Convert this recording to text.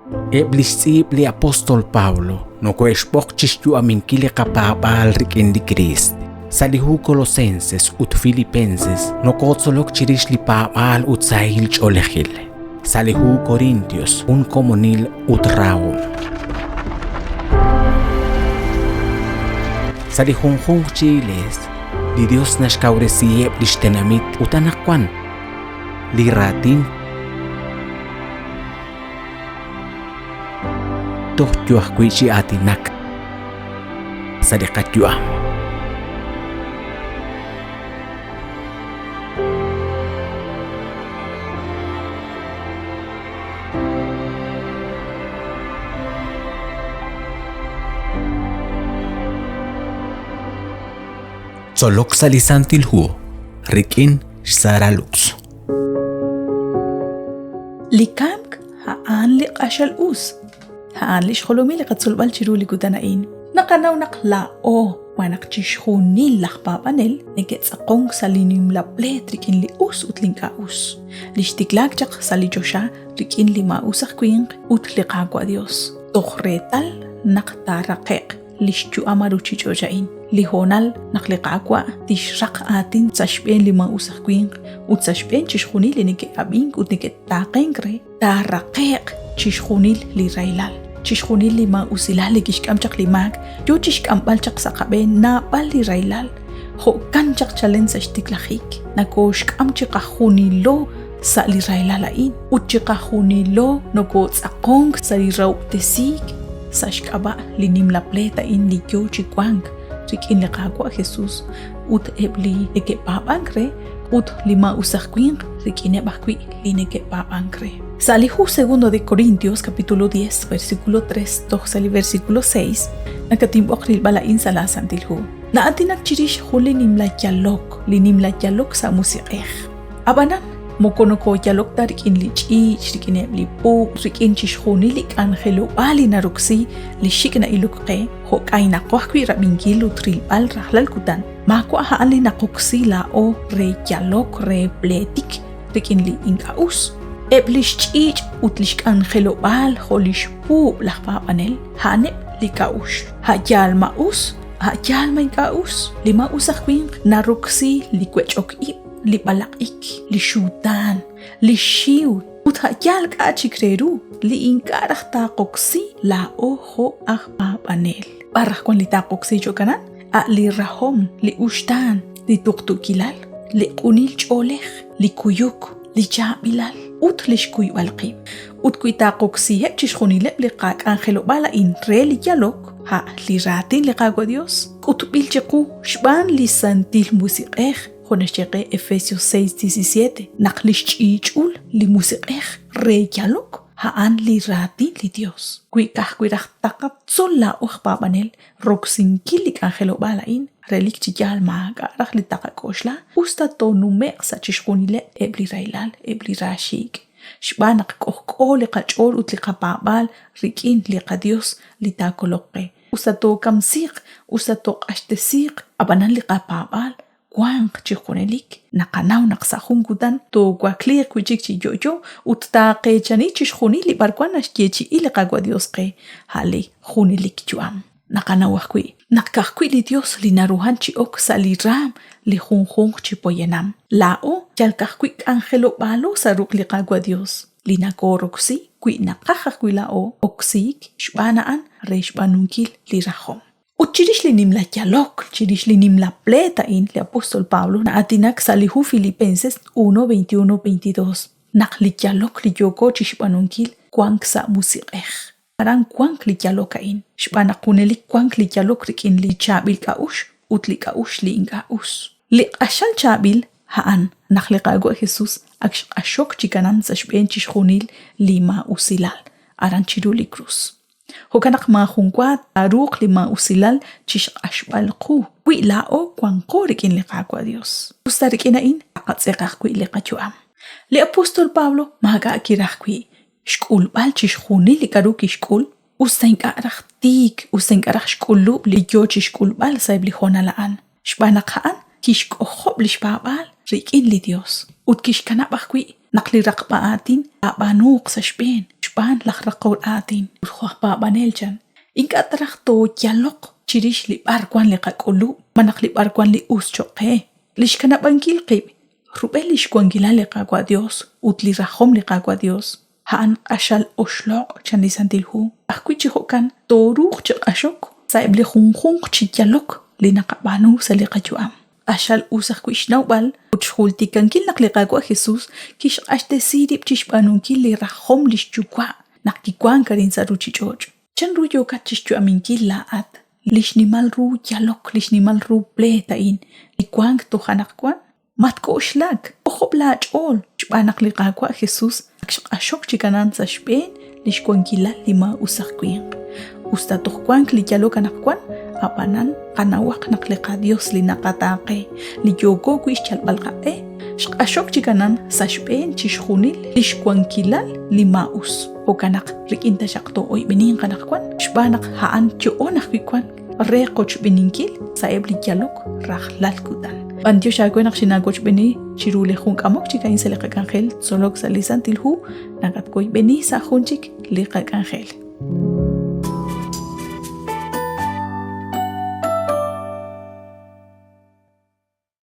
Eb' lix tz'iib' li apóstol Pablo nokohe'xb'oq chixyu'aminkil li qapaab'aal rik'in li Kriist. Sa' li hu Colosenses ut Filipenses nokotzolok chirix li paab'aal ut sahil ch'oolejil. Sa' li hu Corintios, jun komonil ut rahom. Sa' li junjunq chi iglees, li Dios naxkawresiheb' lix tenamit ut anaqwan li raatin Toj yo ajwi' chi aatinak sa' li qayu'am. Tzolok sa' li Santil Hu rik'in xSara Lux. Li kamk a'an li q'axal us. A'an li xjolomil li qatzolb'al chiru li kutan a'in. Naqanaw naq laa'o wan naq chixjunil laj paab'anel neke'tz'aqonk sa' li nimla pleet rik'in li us ut li ink'a' us, li xtiklaak chaq sa' li choxa rik'in li maa'us aj winq ut li Qaawa' Dios, toj reetal naq taaraqe'q li xyu'am a ruuchich'och' a'in, li hoonal naq li Qaawa' tixraq aatin sa' xb'een li maa'us aj winq ut sa' xb'een chixjunil li neke'ab'ink ut neke'taaqenk re, taaraqe'q chixjunil li rahilal, chixjunil li maa'usilal li kixk'am chaq li maak, yo chixk'amb'al chaq sa' qab'een naab'al li rahilal, jo'kan chaq chalen sa' xtiklajik, nakooxk'am chiqajunilo sa' li rahilal a'in ut chiqajunilo nokootz'aqonk sa' li rahob'tesiik sa' xk'ab'a' li nimla pleet a'in li yo chi wank rik'in li Qaawa' Jesus ut eb' li neke'paab'ank re ut li maa'us aj winq rik'ineb' ajwi' li neke'paab'ank re. Sa' li hu Segundo de Corintios capítulo 10 versículo 3 toj sa' li versículo 6 nakatinb'oq rilb'al a'in sa' laa Santil Hu. Na'aatinak chirix jun li nimla yalok, li nimla yalok sa' musiq'ej. Ab'anan, moko nokooyalok ta rik'in li ch'iich', rik'ineb' li puub', rik'in chixjunil li k'anjelob'aal li naroksi li xik' na'ilok qe, jo' k'aynaqo ajwi' rab'inkil ut rilb'al rajlal kutan. Maawa' a'an li naqoksi laa'o re yalok, re pleetik rik'in li ink'a' us. Eb' li xch'iich' ut li xk'anjelob'aal jo' li xpuub' laj paab'anel, a'aneb' li k'a'uxl. A' yaal ma us, a' yaal ma ink'a' us. Li maa'us aj winq naroksi li wech'ok ib', li b'alaq'ik, li xutaan, li xiw ut a' yaal k'a' chik re ru li ink'a' raj taaqoksi laa'o jo' aj paab'anel. B'ar raj wan li taaqoksi jo'kanan? A' li rahom, li uxtaan, li tuqtuukilal, li q'unil ch'oolej, li kuyuk, li chaab'ilal ut li xkuyb'al qib'. Ut wi taaqoksiheb' chixjunileb' li qak'anjelob'aal a'in re li yalok, a' li raatin li Qaawa' Dios k'utb'il chiqu xb'aan li Santil Musiq'ej, jo' naxye qe Efesios 6:17, naq li xch'iich'ul li Musiq'ej re yalok a'an li raatin li Dios. Wi ka'ajwi' raj taqatzol laa'o aj paab'anel roksinkil li k'anjelob'aal a'in, relik chi yaal maak'a' raj li taqak'oxla, us ta toonume'q sa' chixjunileb' eb' li rahilal, eb' li raaxiik'. Xb'aan naq k'ojk'o li qach'ool ut li qapaab'aal rik'in li qaDios li taakoloq qe. Us ta tookamsiiq, us ta tooq'axtesiiq, ab'anan li qapaab'aal wanq chi junelik. Naqanaw naq sa' jun kutan toowakliiq wi' chik chi yo'yo ut taaqeechani chixjunil li b'arwan naxyeechi'i li Qaawa' Dios qe, a' li junelik yu'am. Naqanaw ajwi' naq ka'ajwi' li Dios li naruhan chi ok sa' li raam li junjunq chi poyanam. Laa'o yal ka'ajwi' k'anjelob'aalo sa' ruq' li Qaawa' Dios, li nokooroksi wi naqaj ajwi' laa'o oksiik xb'aan a'an re xb'aanunkil li rajom. Ut chirix li nimla yalok, chirix li nimla pleet a'in, li apóstol Pablo na'aatinak sa' li hu Filipenses 1, 21, 22, naq li yalok li yooko chixb'aanunkil wank sa' musiq'ej. Aran wank li yalok a'in, xb'aan naq junelik wank li yalok rik'in li chaab'il k'a'uxl ut li k'a'uxl li ink'a' us. Li q'axal chaab'il a'an naq li Qaawa' Jesus ak xq'axok chi kanan sa' xb'een chixjunil li maa'usilal aran chiru li krus. Jo'kan naq maajunwa taaruuq li maa'usilal chi xq'axb'al qu wi laa'o wanqo rik'in li Qaawa' Yos. Usta rik'in a'in tqatz'eq ajwi' li qayu'am. Li apóstol Pablo maak'a' kiraj wi' xk'ulb'al chixjunil li k'aru kixk'ul, usta ink'a' raj tiik, usta ink'a' raj xk'ulub' li yo chi xk'ulb'al sa'eb' li hoonal a'an, xb'aan naq a'an kixk'ojob' li xpaab'aal rik'in li Yos ut kixkanab' ajwi' naq li raqb'a aatin taab'aanuuq sa' xb'een. xb'aan laj raqol aatin. Ut jo' aj paab'anel chan, ink'a' ta raj tooyaloq chirix li b'ar wan li qak'ulub' malaj li b'ar wan li us choq' qe. Li xkanab'ankil qib' rub'el lix wankilal li Qaawa' Dios ut li rajom li Qaawa' Dios, a'an q'axal oxloq' chan li Santil Hu. Ajwi' chi jo'kan tooruuq chi q'axok sa'eb' li junjunq chi yalok li naqab'aanu sa' li qayu'am. Q'axal us ajwi' xnawb'al ut xjultikankil naq li Qaawa' Jesús kixq'axtesi rib' chi xb'aanunkil li rajom li xYuwa' naq kiwank arin sa' Ruuchich'och'. Chanru yookat chi xyu'aminkil laa'at li xnimal ru yalok, li xnimal ru pleet a'in li wank toj anaqwan? Matk'oxlak, k'ojob' laach'ool xb'aan naq li Qaawa' Jesús ak xq'axok chik anan sa' xb'een li xwankilal li maa'us aj winq. Usta toj wank li yalok anaqwan, ab'anan qanawaq naq li qaYos li naqataaqe, li yooko wi' xyalb'al qaq'e, xq'axok chik anan sa' xb'een chixjunil li xwankilal li maa'us. Jo'kan naq rik'in taxaq too'oyb'eninq anaqwan xb'aan naq a'an yo'on ajwi' wank re qochb'eninkil sa'eb' li yalok rajlal kutan. B'antiox aawe naq xinaawochb'eni chiru li jun k'amok chik a'in sa' li qak'anjel tzolok sa' li Santil Hu, nakatwoyb'eni sa' jun chik li qak'anjel.